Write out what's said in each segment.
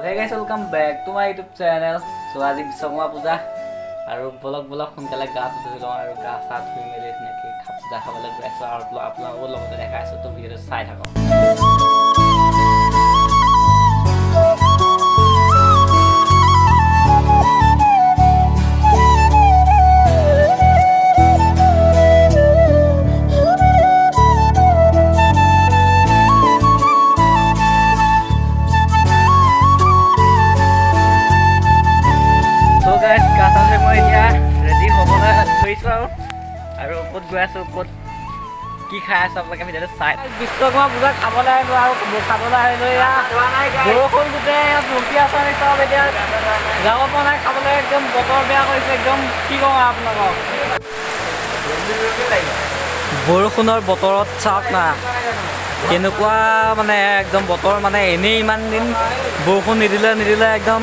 Hey guys, welcome back to my YouTube channel. So আজি বিশ্বকৰ্মা পূজা আৰু বলক বলক, সোনকালে গাটো ধুই লওঁ আৰু গা চা ধুই মেলি ধুনীয়াকৈ পূজা খাবলৈ গৈ আছোঁ আৰু আপোনালোকৰ লগতে দেখাই আছোঁ। তো ভিডিঅ'টো চাই থাকক। চ' গাইজ, গা চা ধুই মই এতিয়া ৰেডি হ'বলৈ ধৰিছোঁ আৰু আৰু ক'ত গৈ আছোঁ, ক'ত কি খাই আছোঁ, আপোনালোকে ভিডিঅ'টো চাই। বিশ্বকৰ্মা পূজা খাবলৈ আহিলোঁ আৰু খাবলৈ আহিলোঁ। এয়া বৰষুণ, গোটেই ইয়াত ৰখি আছোঁ আমি চব। এতিয়া যাব পৰা নাই খাবলৈ, একদম বতৰ বেয়া কৰিছে একদম। কি কওঁ আৰু আপোনালোকক, বৰষুণৰ বতৰত চাওক না কেনেকুৱা মানে একদম বতৰ। মানে এনেই ইমান দিন বৰষুণ নিদিলে নিদিলে, একদম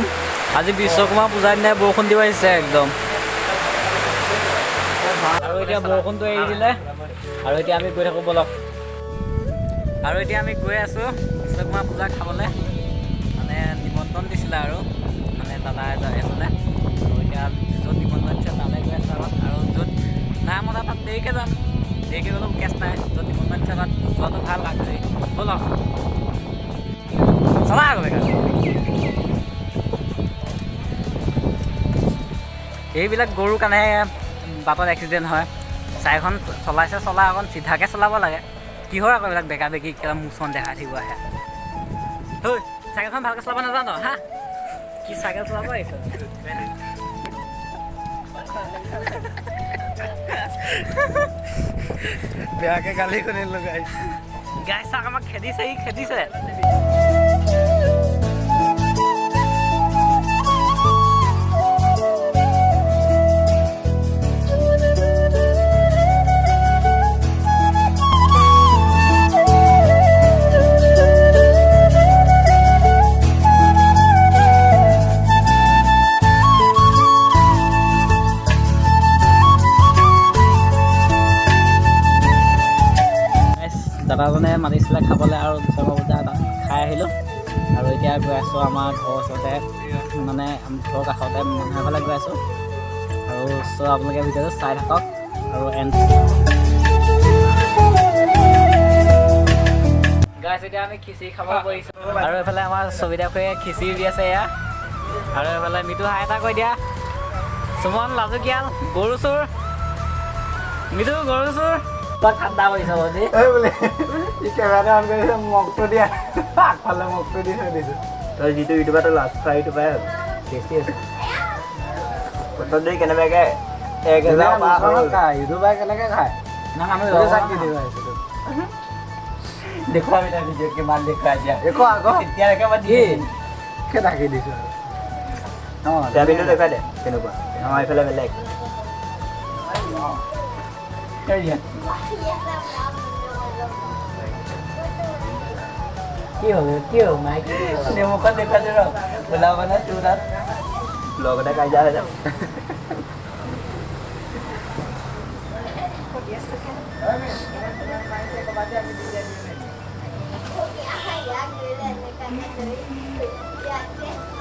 আজি বিশ্বকৰ্মা পূজাৰ দিনাই বৰষুণ দিব আহিছে একদম। আৰু এতিয়া বৰষুণটো এৰি দিলে আৰু এতিয়া আমি গৈ থাকোঁ বলক। আৰু এতিয়া আমি গৈ আছোঁ বিশ্বকৰ্মা পূজা খাবলৈ। মানে নিমন্ত্ৰণ দিছিলে আৰু মানে দাদা এজনে। আৰু এতিয়া য'ত নিমন্ত্ৰণ দিছে তালৈ গৈ আছোঁ আগত। আৰু য'ত নাই মতা তাত দেৰিকৈ যাম, দেৰিকৈ গ'লেও কেছ নাই। য'ত নিমন্ত্ৰণ দিছে তাত যোৱাটো ভাল আগধৰি। ব'লক, চলা আকৌ বেকাৰ। এইবিলাক গৰুৰ কাৰণেহে বাটত এক্সিডেণ্ট হয়। চাইকেলখন চলাইছে চলা, অকণ চিধাকৈ চলাব লাগে। কিহৰ আকৌ এইবিলাক বেকা বেকি কিবা মোচন দেখাই থাকিব আহে। ঐ, চাইকেলখন ভালকৈ চলাব নাজান হা? কি চাইকেল চলাব আহিছ? বেয়াকে গালি শুনিলো গাইছ। গাই চাক, আমাক খেদিছে, ই খেদিছে। Guys, দাদাজনে মাতিছিলে খাবলৈ আৰু বিশ্বকৰ্মা পূজা তাত খাই আহিলোঁ। আৰু এতিয়া গৈ আছোঁ আমাৰ ঘৰৰ ওচৰতে, মানে ঘৰৰ কাষতে মানুহ এঘৰলৈ গৈ আছোঁ। আৰু চ' আপোনালোকে ভিডিঅ'টো চাই থাকক। আৰু এণ্ড গাইছ, এতিয়া আমি খিচিৰি খাব পৰিছোঁ আৰু এইফালে আমাৰ সবিতা খুৰীয়ে খিচিৰি দি আছে এয়া। আৰু এইফালে মিতু, হাই এটা কৈ দিয়া। সুমন লাজুকীয়াল, গৰু চোৰ। মিতু, গৰু চোৰ। তই ঠাণ্ডা পৰিছ বৌদি। এই বোলে ই কেমেৰাটো অন কৰিছে, মগটো দিয়া আগফালে মগটো দি থৈ দিছো। তই যিটো ইউটিউবাৰ, তই লাষ্ট খোৱা ইউটিউবাৰ হ'ল। টেষ্টি আছে। প্ৰথম যদি কেনেবাকে 1000 পাৰ হ'ল। ইউটিউবাৰ কেনেকে খায়? না, আমি তই চাকি দিব আহিছো তোক। দেখুৱাবি তই ভিডিঅ' কিমান দেখুৱাই দিয়া। একো আকৌ তেতিয়ালৈকে মই দি কি? দিম। কে ঢাকি দিছো আৰু অঁ। চয়াবিনটো দেখুৱাই দে কেনেকুৱা, আমাৰ এইফালে বেলেগ। কি হ'ল, কি হ'ল মাইক? নেমুখন দেখুৱাইছো ৰ, ওলাব নে তোৰ তাত লগতে কাজিয়া হৈ যাব।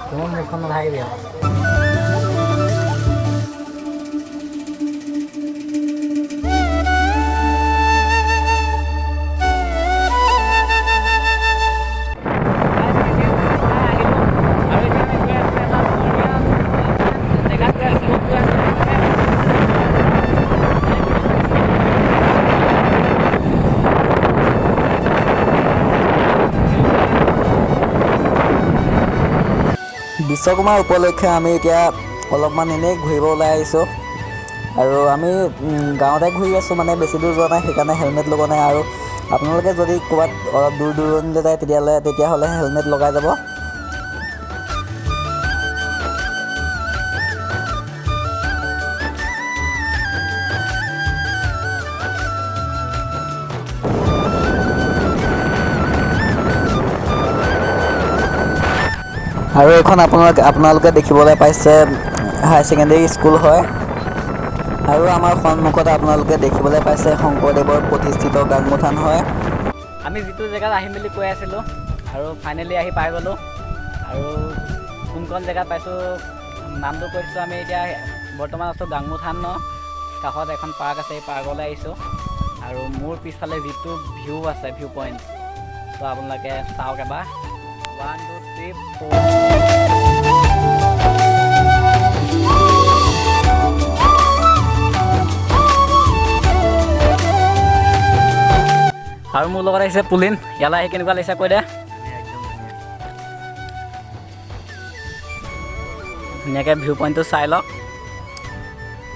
তোমাৰ মুখখন নাথাকিবি আৰু। আৰু এতিয়া আমি গৈ আছোঁ এটা বঢ়িয়া জেগাত গৈ আছোঁ। ক'ত গৈ আছোঁ মানে বিশ্বকৰ্মা উপলক্ষে আমি এতিয়া অলপমান এনেই ঘূৰিব ওলাই আহিছোঁ আৰু আমি গাঁৱতে ঘূৰি আছোঁ, মানে বেছি দূৰ যোৱা নাই, সেইকাৰণে হেলমেট লগোৱা নাই। আৰু আপোনালোকে যদি ক'ৰবাত অলপ দূৰ দূৰণিলৈ যায়, তেতিয়াহ'লে হেলমেট লগাই যাব। আৰু এইখন আপোনালোকে দেখিবলৈ পাইছে হায়াৰ ছেকেণ্ডেৰী স্কুল হয়। আৰু আমাৰ সন্মুখত আপোনালোকে দেখিবলৈ পাইছে শংকৰদেৱৰ প্ৰতিষ্ঠিত গাংমুথান হয়। আমি যিটো জেগাত আহিম বুলি কৈ আছিলোঁ আৰু ফাইনেলি আহি পাই গ'লোঁ আৰু কোনখন জেগাত পাইছোঁ নামটো কৈ দিছোঁ। আমি এতিয়া বৰ্তমান আছোঁ গাংমু থানৰ কাষত এখন পাৰ্ক আছে, এই পাৰ্কলৈ আহিছোঁ। আৰু মোৰ পিছফালে যিটো ভিউ আছে, ভিউ পইণ্ট, চ' আপোনালোকে চাওক এবাৰ। One, two, three, four. আৰু মোৰ লগত আহিছে পুলিন। ইয়ালৈ আহি কেনেকুৱা লাগিছে কৈ দে। ধুনীয়াকৈ ভিউ পইণ্টটো চাই লওক।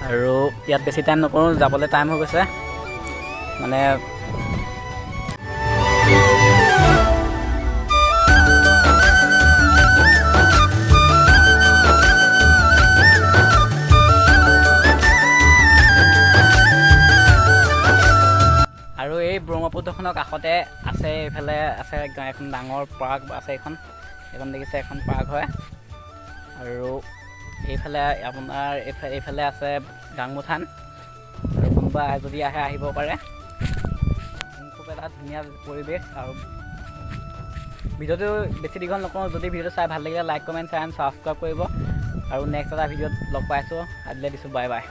আৰু ইয়াত বেছি টাইম নকৰোঁ, যাবলৈ টাইম হৈ গৈছে মানে। আৰু এই ব্ৰহ্মপুত্ৰখনৰ কাষতে আছে, এইফালে আছে এখন ডাঙৰ পাৰ্ক আছে। এইখন দেখিছে, এখন পাৰ্ক হয়। আৰু এইফালে আপোনাৰ এইফালে আছে গাংমুথান। আৰু কোনোবা যদি আহে, আহিব পাৰে। খুব এটা ধুনীয়া পৰিৱেশ। আৰু ভিডিঅ'টো বেছি দীঘল নকৰোঁ। যদি ভিডিঅ'টো চাই ভাল লাগিলে, like, comment, share and subscribe কৰিব। আৰু নেক্সট এটা ভিডিঅ'ত লগ পাইছোঁ। আজিলৈ দিছোঁ, বাই বাই।